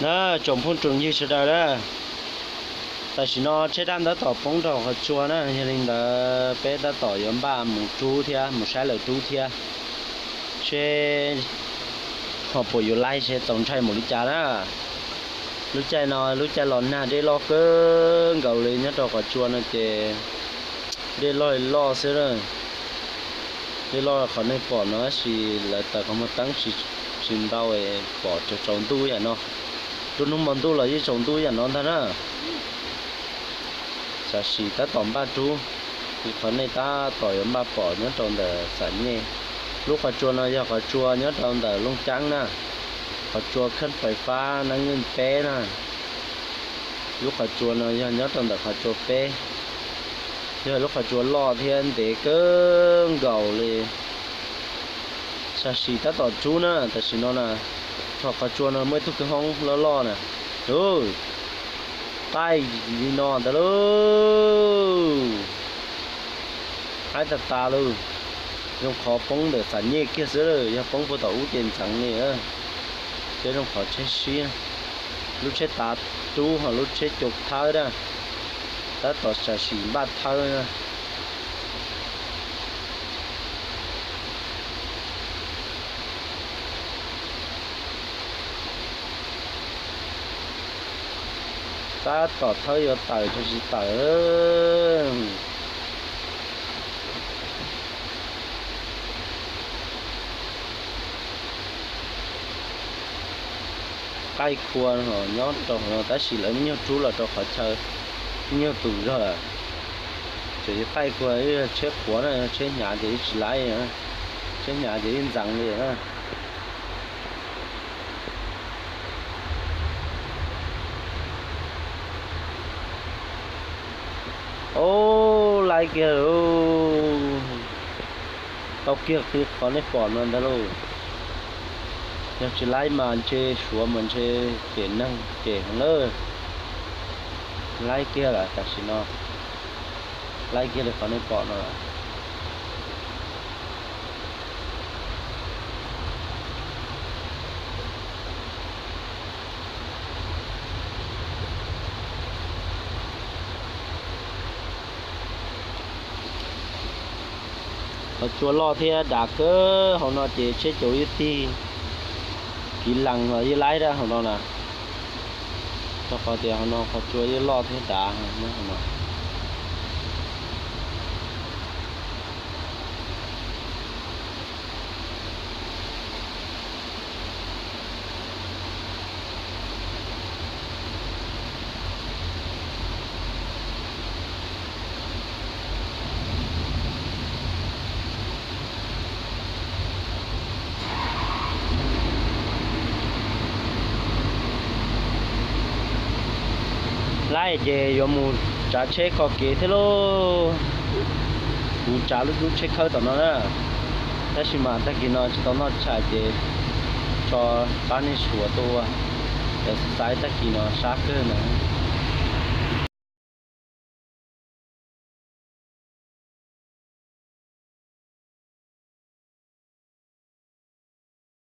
Na, tsoom phooj tsoom ywg sawv daws na, tam sim no tsheb daj tab tom poob rau qhov tsua na, yog li ntawd peb tab tom yuav npaj mus rub thiab, mus saib lawv rub thiab, seb ho puas yuav laib, seb txaus ntshai mus li cas na. Lub caij no lub caij los nag, dej loj kawg nkaus li, nyob rau qhov tsua no ces dej loj loj xwb na. Dej loj qhov nej pom no, tab sis lawv taws qhov muag teeb tsis ntau, pom tsaus ntuj yam no. Lub hnub hmo ntuj los yeej tsaus ntuj yam no ntag na. Tam sim tab tom npaj rub, qhov nej tab tom yuav npaj pom nyob rau ntawm Xam Nyej. Lub qhov tsua no yog qhov tsua nyob rau ntawm Looj Ceeb na, qhov tsua khab fais fab Nab Nkeej peb na. Lub qhov tsua no yog nyob rau ntawm qhov tsua peb, yog lub qhov tsua loj thiab ntev kawg nkaus li. Tam sim tab tom rub na, tam sim no na, tho qhov tsua no muaj ib tug kwj hoob loj loj na. Qaij li no ntag lauj. Qaib tas tas lauj. Zoo qhov poob ntawm Xam Nyej kiag xwb, yog poob puag tom ub ces ntxeev li. Tsheb zoo qhov tsheb sib, lub tsheb tav rub ho lub tsheb cau thawb na, tab tom tam sim npaj thawb na. Tab tom thawb yuav tawm tsis tawm. Qaij khua nyob rau hauv no tab sis lawv nyuag rub los rau qhov chaw, nyuag tus zog lawm. Tseem yog qaij khua, yog tsheb qhuav na, tsheb hnyav ces yeej tsis laib, tsheb hnyav ces yeej ntxeev li na. Ub, laib kiag lauj. Tau kiag qhov nej pom no ntag lauj. Yog tsis laib mas ntshe suav mas ntshe cem neeg cem heev lawm. Laib kiag lawm tam sim no. Laib kiag li qhov nej pom no lawm. Qhov tsua loj thiab dav kawg, hauv no ces tsheb caum ib tig, kiv lees los yeej laib dab hauv no na. Rau qhov tias hauv no qhov tsua yeej loj thiab dav no. Laib ces yuav mus tsav tsheb ko kev thiab lauj. Kuv tsav lub lub tsheb khawb tom no na. Tab sis mas tag kis no tsis tau noj tshais ces tso pab nej suav tuaj ua, es xaiv tag kis no sab kawg na.